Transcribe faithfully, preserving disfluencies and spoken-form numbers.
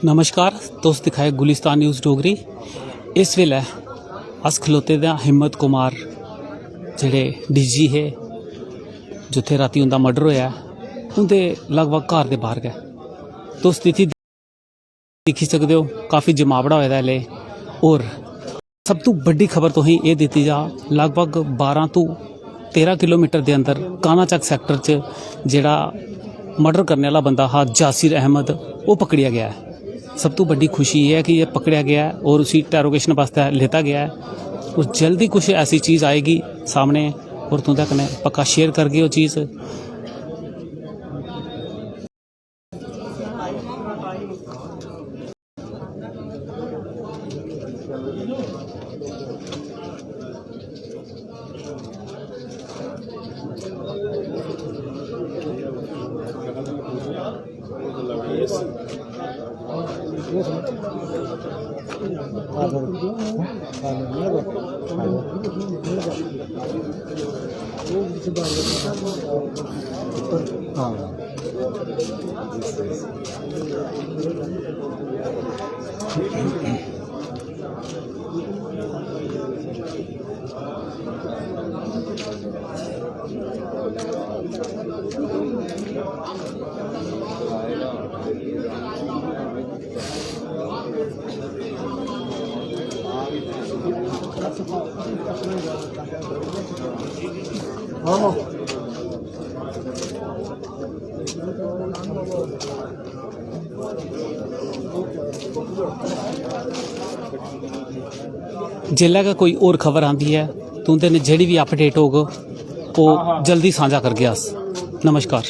नमस्कार, तुस दिक्खा दे गुलिस्तान न्यूज़ डोगरी। इस बेल्लै अस खलोते दे आं हिम्मत कुमार, जेह्ड़े डीजी हे, जित्थै रातीं उं'दा मर्डर होएआ, उं'दे लगभग घर दे बाह्र गै। तुस स्थिति दिक्खी सकदे ओ, काफी जमावड़ा होए दा ऐ। होर सब तू बड्डी खबर तुसेंगी एह् दित्ती जा, लगभग बारां तू तेरां किलोमीटर दे अंदर कानाचक सैक्टर च जेह्ड़ा मर्डर करने आह्ला बंदा हा जासिर अहमद, ओह् पकड़ेआ गेआ ऐ। सब तू बड्डी खुशी एह् ऐ कि एह् पकड़ेआ गेआ ऐ होर उसी इंटरोगेशन बास्तै लेता गेआ ऐ। होर जल्दी कुछ ऐसी चीज़ आएगी सामने, होर तुं'दे कन्नै पक्का शेयर करगे ओह् चीज़। जेल्लै गै कोई होर खबर आंदी ऐ, तुं'दे नै जेह्ड़ी बी अपडेट होग, ओह् जल्दी सांझा करगे अस। नमस्कार।